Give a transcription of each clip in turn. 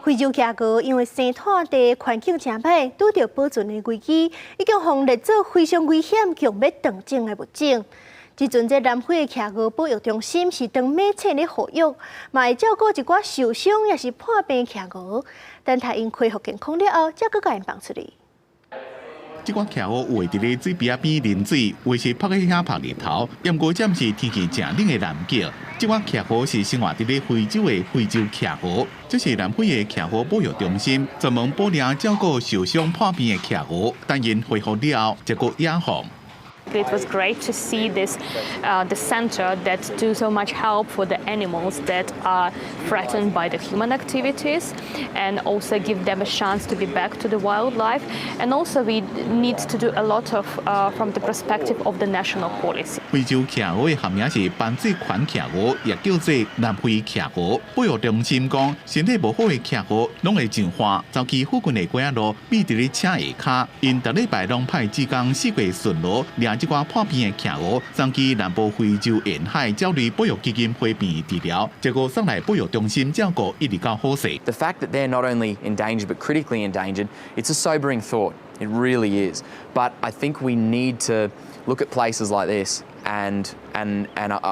非洲企鵝因為生態地環境誠歹，拄著保存的危機，已經予列做非常危險、強欲斷種的物種。這陣這南非的企鵝保育中心是當馬車咧護育，嘛會照顧一寡受傷抑是破病企鵝，等待𪜶恢復健康了後，才閣共𪜶放出去。這寡企鵝有的佇咧水邊仔邊啉水，有的是趴佇遐曬日頭，毋過這毋是天氣誠冷的南極。這寡企鵝是生活佇咧非洲的非洲企鵝，這是南非的企鵝保育中心，專門保掠照顧受傷破病的企鵝，等𪜶恢復了後，才閣野放。 It was great to see the center that do so much help for the animals that are threatened by the human activities, and also give them a chance to be back to the wildlife. And also we need to do a lot of from the perspective of the national policy. 非洲企鵝的學名是斑嘴環企鵝，也叫做南非企鵝。保育中心講，身體無好的企鵝攏會上岸，走去附近的街仔路，覕佇咧車下跤。𪜶逐禮拜攏派志工四界巡邏，掠這寡破病的企鵝，送去南部非洲沿海鳥類保育基金會病院治療，結果送來保育中心照顧，一直到好勢。 The fact that they're not only endangered but critically endangered, it's a sobering thought. It really is. But I think we need to look at places like this and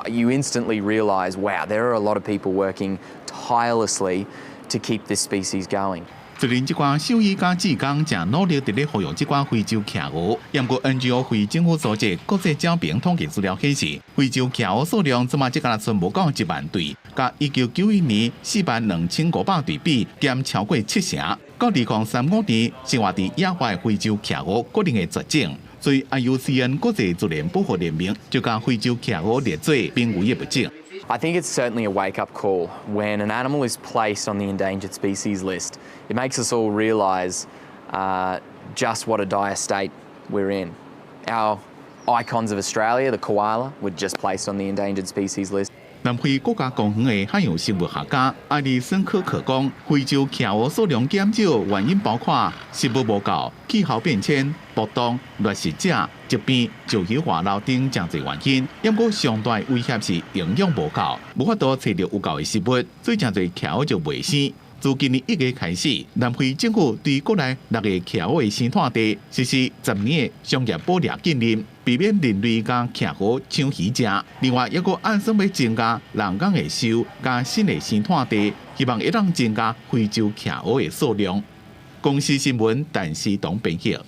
you instantly realise, wow, there are a lot of people working tirelessly to keep this species going. 雖然這寡獸醫佮志工誠努力佇咧護育這寡非洲企鵝，毋過 NGO 非政府組織國際鳥評統計資料顯示，非洲企鵝數量這馬才敢若賰無夠1萬對，佮1991年42,500對比，減超過七成。到2035年，生活佇野外非洲企鵝可能會絕種。所以 IUCN 國際自然保護聯盟就共非洲企鵝列做瀕危的物種。 I think it's certainly a wake-up call when an animal is placed on the endangered species list. It makes us all realise just what a dire state we're in. Our icons of Australia, the koala, were just placed on the endangered species list. 南非國家公園的海洋生物學家艾利森科克講，非洲企鵝數量減少原因包括食物無夠、氣候變遷、暴動、掠食者、疾病、石油外流等誠濟原因。毋過上大威脅是營養無夠，無法度揣著有夠的食物，所以誠濟企鵝就袂生。自今年1月開始，南非政府對國內六个企鵝的生態地實施10年的商業捕獵禁令，避免人類佮企鵝搶魚食。另外，猶閣按算欲增加人工的岫佮新的生態地，希望會當增加非洲企鵝的數量。公視新聞，陳思東編譯。